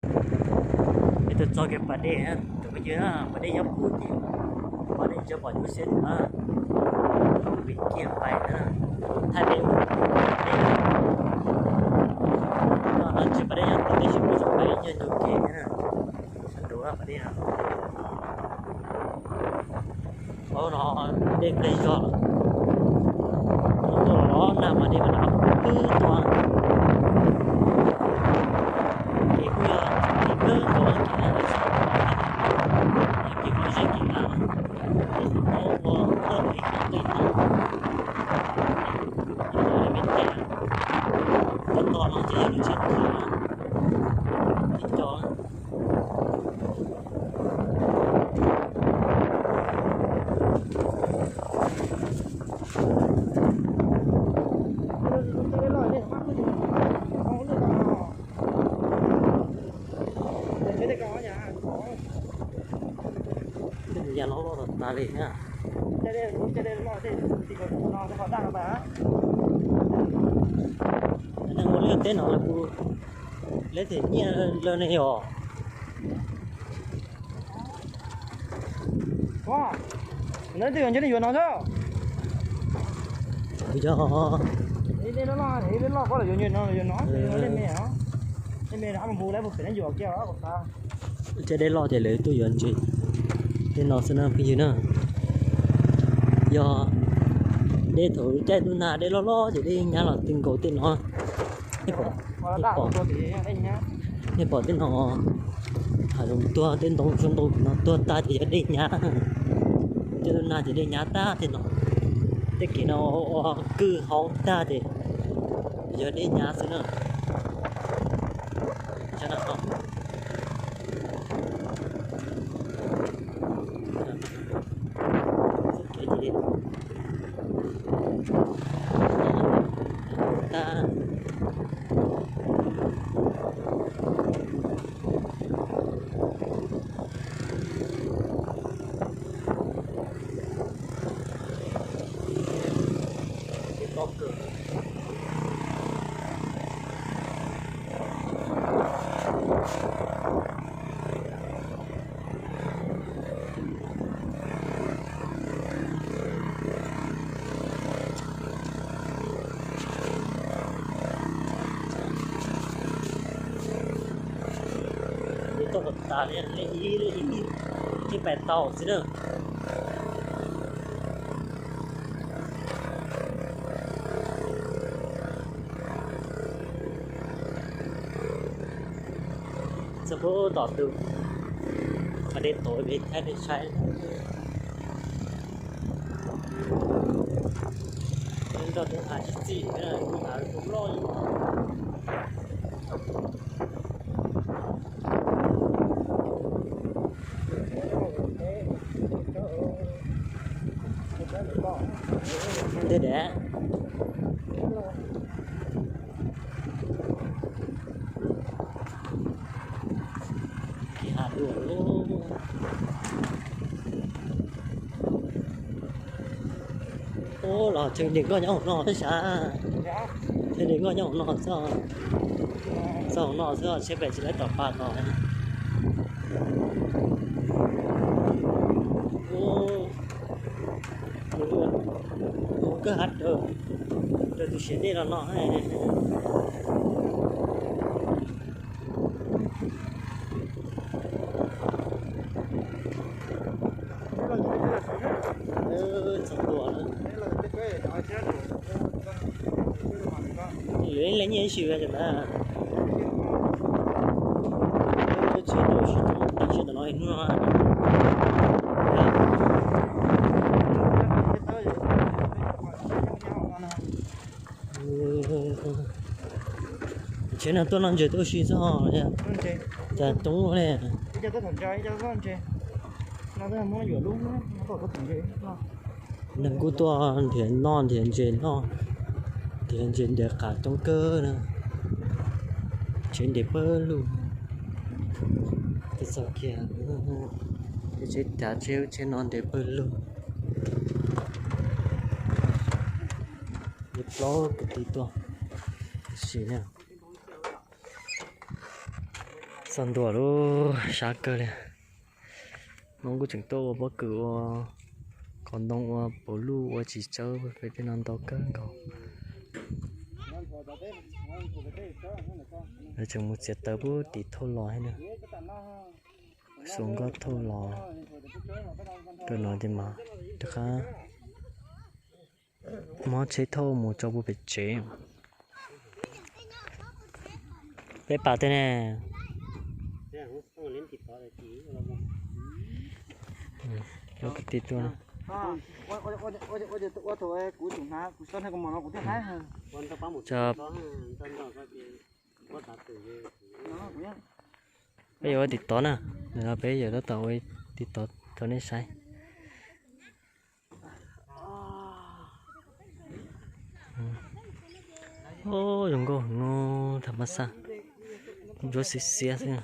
Peb tuaj txog kiag pas dej, tus phooj ywg, pas dej nyob puag tim, pas dej tsis pom nyuaj siab tim na, tau vim kiag pais na, thaij dej ua dej. No tsis pas dej nyob tim, tab sis kuj tseem pais ib nyuag ncua kev thiab na, sab nraud pas dej no. Ub, no dej ple zog lawm, tuaj los nag mas dej mas nag pw tuaj, ces kuj yog ces pw tuaj ces, ces kuj ze kev nag, ces ua ua ua li kev nqis no, ces me ntej tos no ces yog lub tsheb tuag, tib co. Tej ya loj loj tas tas li thiab. Neeg ua liaj teb no lawv kuj, lawv them nyiaj lawm ne yom. Kuv yog, thiab dej loj ces lawv tuaj yuav ntses tej no xwb na phooj ywg na. Yog dej thaum caij ntuj nag dej loj loj ces dej nyab los tw nkaus tej no. Nej pom, nej pom tej no, hav zoov tuag tej ntoo zoo nkauj no tuag tag ces yog dej nyab. Caij ntuj nag ces dej nyab tag tej no. Tej kev no ua kwj haub tag ces yog dej nyab xwb na. Tuaj kom tas li, ib, ib, ib pais tau xwb na. Txog pub tom tus, pas dej tod peb thaij nej saib. Nrog tus hav tsis txim, tus hav tus loj li. Ntej dam. Kev hav dua. Ub, los chaw de nkoj nyob hauv no thiab sav. Chaw de nkoj nyob hauv no xwb. Txog hauv no xwb, tsheb pem tsis lawv tom pas los. Ub, mus kawg hav rau, rau tus siav dej los no. Txog tua na. Yuav ib leeg nyiaj ib si na. Tsheb tau sib tau tib si ntawm no hnub no. Tsheb no tuaj noj ntses tuaj ua si xwb ho. Cas coob li. Neeg kuj tuaj nrhiav noj nrhiav ntses noj, nrhiav ntses nrhiav qav coob kawg na. Tsheb nres pawg lug. Twb txog kiag, tsheb cav tsheb ub tsheb no nres pawg lug. Li plaub kwv tij tuaj, tab sis na, Txog ntua lub sab kawg li. Hmoob kuj tseem tuaj ua pob kws ua qos ntoo ua pauv luj ua tsis tsawb pem tej no ntau kawg nkaus. Lawv tseem mus txiav taws pub tim thauj los thiab na. Xuas nkauj thauj los rau no ces mas rov qab muab tsheb thauj mus tso puag pem tsev. Peb pas tej ne. Lub kwv tij tuaj. Peb yuav ua tim tod na, peb yuav ua tim tod rau nej saib. Zoo nkauj heev, tham mas xaj, ntsuab xiab xiab xwb.